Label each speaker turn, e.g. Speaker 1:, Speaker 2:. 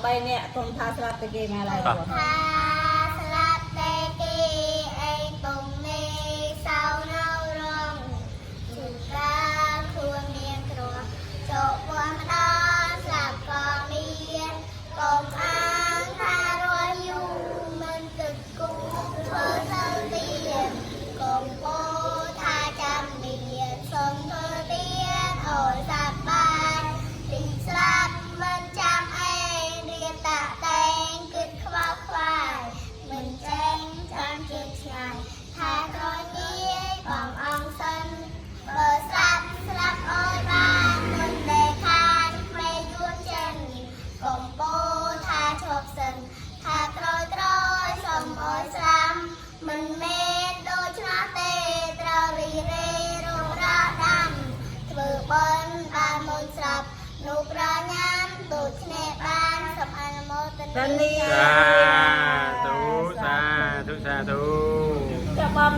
Speaker 1: 3នាក់កុំថាស្រាប់តែគេមកឡើយ
Speaker 2: តោះ
Speaker 3: ថាស្លាប់តែគេអីទុំមេសៅនៅរងជួនកាលខ្លួនមានគ្រោះជោគវាំម្ដងស្លាប់ក៏មានកុំអាងថារស់យូរមិនគិតគូរធ្វើទៅទៀតកុំពោលថាចាំមានសុំធ្វើទៀតអោយសប្បាយទីស្លាប់មិនចាំឯងរៀបតាក់តែងគិតខ្វល់ខ្វាយមិនចេញចាំជឿឆ្ងាយថាក្រោយងាយបងអង្គសិនបើស្លាប់ស្លាប់អើយបានមុនដែលខានក្មេងយួនចិនកុំពោលថាឈប់សិនថាក្រោយក្រោយសុំអើយស្រាំមិនមែនដូច្នោះទេត្រូវរីរេរករដាំធ្វើបន់បានមុនស្រាប់នោះប្រញាំដូច្នេះបានសូមអនុមោទនា
Speaker 1: តានី
Speaker 2: សាធុសាធុសាធុ
Speaker 1: ចាំបង